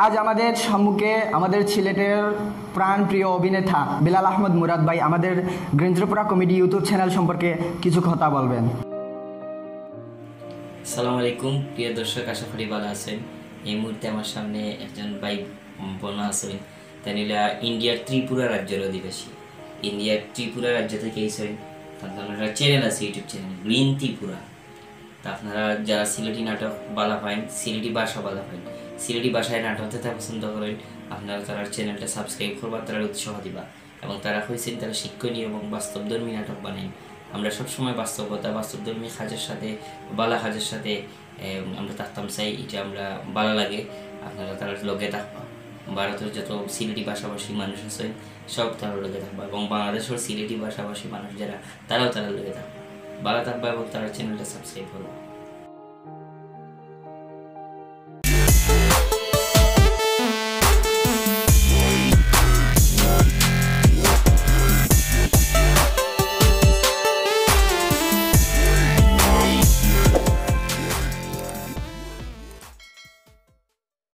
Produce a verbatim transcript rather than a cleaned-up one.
আজ আমাদের সম্মুখে আমাদের সিলেটের প্রাণপ্রিয় অভিনেতা বিলাল আহমদ মুরাদ ভাই আমাদের গ্রিনজোড়া কমেডি ইউটিউব চ্যানেল সম্পর্কে কিছু কথা বলবেন। আসসালামু আলাইকুম প্রিয় দর্শক, আশা করি ভালা আছইন। এই মুহূর্তে আমার সামনে একজন ভাই বোন আছইন, তাইন অইলা ইন্ডিয়ার ত্রিপুরা রাজ্যর অধিবাসী। ইন্ডিয়ার ত্রিপুরা রাজ্য থাকি আইছইন। তান চ্যানেল আছে, ইউটিউব চ্যানেল গ্রিন ত্রিপুরা। তা আপনারা যারা সিলেটি নাটক ভালা পাইন, সিলেটি ভাষা ভালা পাইন, সিলেটি ভাষায় নাটক দেখতে পছন্দ করইন, আপনারা তারার চ্যানেলটা সাবস্ক্রাইব করবা, তারারে উৎসাহ দিবা। এবং তারা কইছইন তারা শিক্ষণীয় এবং বাস্তবধর্মী নাটক বানাইন। আমরা সবসময় বাস্তবতা, বাস্তবধর্মী কাজের সাথে, ভালা কাজের সাথে, এম, আমরা থাকতাম চাই, ইটা আমরা ভালা লাগে। আপনারা তারার লগে থাকবা। ভারতর যত সিলেটি ভাষাভাষী মানুষ আছইন, সব তারার লগে থাকবা এবং বাংলাদেশর সিলেটি ভাষাভাষী মানুষ যারা, তারাও তারার লগে থাকবা। ভালা থাকবা এবং তারার চ্যানেলটা সাবস্ক্রাইব করবা।